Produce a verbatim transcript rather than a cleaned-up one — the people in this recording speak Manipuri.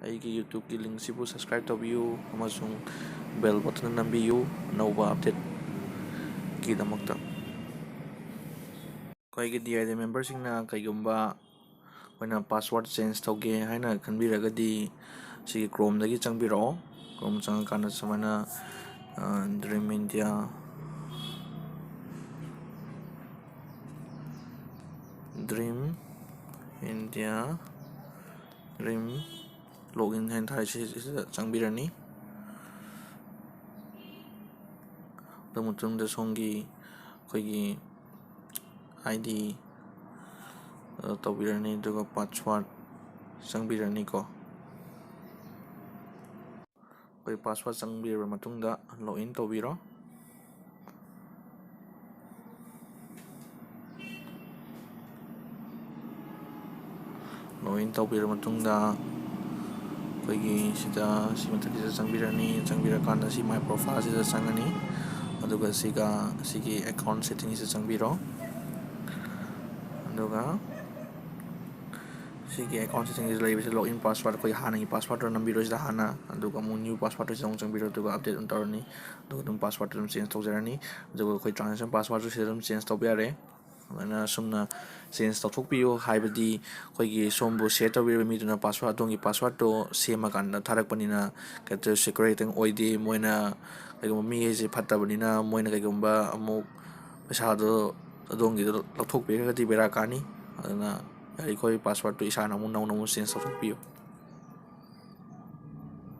ꯑꯩꯒꯤ YouTube-ꯀꯤ link-ꯁꯤꯕꯨ subscribe ꯇꯧꯕꯤꯌꯨ ꯑꯃꯁꯨꯡ bell button ꯅꯝꯕꯤꯌꯨ ꯑꯅꯧꯕ update-ꯀꯤꯗꯃꯛꯇ꯫ ꯑꯩꯈꯣꯏꯒꯤ D I D member-ꯁꯤꯡꯅ ꯀꯩꯒꯨꯝꯕ ꯑꯩꯈꯣꯏꯅ password change ꯇꯧꯒꯦ ꯍꯥꯏꯅ ꯈꯟꯕꯤꯔꯒꯗꯤ, ꯁꯤꯒꯤ Chrome-ꯗꯒꯤ ꯆꯪꯕꯤꯔꯛꯑꯣ꯫ Chrome ꯆꯪꯉꯀꯥꯟꯗ ꯁꯨꯃꯥꯏꯅ, ꯑ, Dream India, Dream India, Dream login ꯍꯥꯏꯅ ꯊꯥꯔꯤꯁꯤ ꯁꯤꯗ ꯆꯪꯕꯤꯔꯅꯤ꯫ ꯑꯗꯨ ꯃꯇꯨꯡꯗ ꯁꯣꯝꯒꯤ ꯑꯩꯈꯣꯏꯒꯤ I D, ꯑ, ꯇꯧꯕꯤꯔꯅꯤ, ꯑꯗꯨꯒ password ꯆꯪꯕꯤꯔꯅꯤꯀꯣ꯫ ꯑꯩꯈꯣꯏ password ꯆꯪꯕꯤꯔꯕ ꯃꯇꯨꯡꯗ login ꯇꯧꯕꯤꯔꯣ꯫ Login ꯇꯧꯕꯤꯔꯕ ꯃꯇꯨꯡꯗ ꯑꯩꯈꯣꯏꯒꯤ ꯁꯤꯗ, ꯁꯤ ꯃꯊꯛꯁꯤꯗ ꯆꯪꯕꯤꯔꯅꯤ꯫ ꯆꯪꯕꯤꯔꯀꯥꯟꯗ ꯁꯤ My Profile-ꯁꯤꯗ ꯆꯪꯉꯅꯤ꯫ ꯑꯗꯨꯒ ꯁꯤꯒ ꯁꯤꯒꯤ account setting-ꯁꯤꯗ ꯆꯪꯕꯤꯔꯣ꯫ ꯑꯗꯨꯒ ꯁꯤꯒꯤ account setting-ꯁꯤꯗ ꯂꯩꯕꯁꯤ login password, ꯑꯩꯈꯣꯏ ꯍꯥꯟꯅꯒꯤ password-ꯇꯣ ꯅꯝꯕꯤꯔꯣ ꯁꯤꯗ ꯍꯥꯟꯅ, ꯑꯗꯨꯒ ꯑꯃꯨꯛ new password-ꯇ ꯁꯤꯗ ꯑꯃꯨꯛ ꯆꯪꯕꯤꯔꯣ, ꯑꯗꯨꯒ update ꯑꯃꯨꯛ ꯇꯧꯔꯅꯤ꯫ ꯑꯗꯨꯒ ꯑꯗꯨꯝ password-ꯇꯣ ꯑꯗꯨꯝ change ꯇꯧꯖꯔꯅꯤ꯫ ꯑꯗꯨꯒ ꯑꯩꯈꯣꯏ transaction password-ꯁꯨ ꯁꯤꯗ ꯑꯗꯨꯝ change ꯇꯧꯕ ꯌꯥꯔꯦ꯫ ꯑꯗꯨꯃꯥꯏꯅ ꯑꯁꯨꯝꯅ change ꯇꯧꯊꯣꯛꯄꯤꯌꯨ, ꯍꯥꯏꯕꯗꯤ ꯑꯩꯈꯣꯏꯒꯤ ꯁꯣꯝꯕꯨ share ꯇꯧꯕꯤꯔꯤꯕ ꯃꯤꯗꯨꯅ password, ꯑꯗꯣꯝꯒꯤ password-ꯇꯣ ꯁꯦꯝꯃꯀꯥꯟꯗ ꯊꯥꯔꯛꯄꯅꯤꯅ, ꯀꯩꯅꯣ, secure ꯈꯤꯇꯪ ꯑꯣꯏꯗꯦ꯫ ꯃꯣꯏꯅ ꯀꯩꯒꯨꯝꯕ ꯃꯤ ꯍꯥꯏꯁꯦ ꯐꯠꯇꯕꯅꯤꯅ, ꯃꯣꯏꯅ ꯀꯩꯒꯨꯝꯕ ꯑꯃꯨꯛ ꯄꯩꯁꯥꯗꯣ ꯑꯗꯣꯝꯒꯤꯗꯣ ꯂꯧꯊꯣꯛꯄꯤꯔꯒꯗꯤ ꯕꯦꯔꯥ ꯀꯥꯅꯤ꯫ ꯑꯗꯨꯅ ꯌꯥꯔꯤꯈꯣꯏ password-ꯇꯣ ꯏꯁꯥꯅ ꯑꯃꯨꯛ ꯅꯧꯅ ꯑꯃꯨꯛ change ꯇꯧꯊꯣꯛꯄꯤꯌꯨ꯫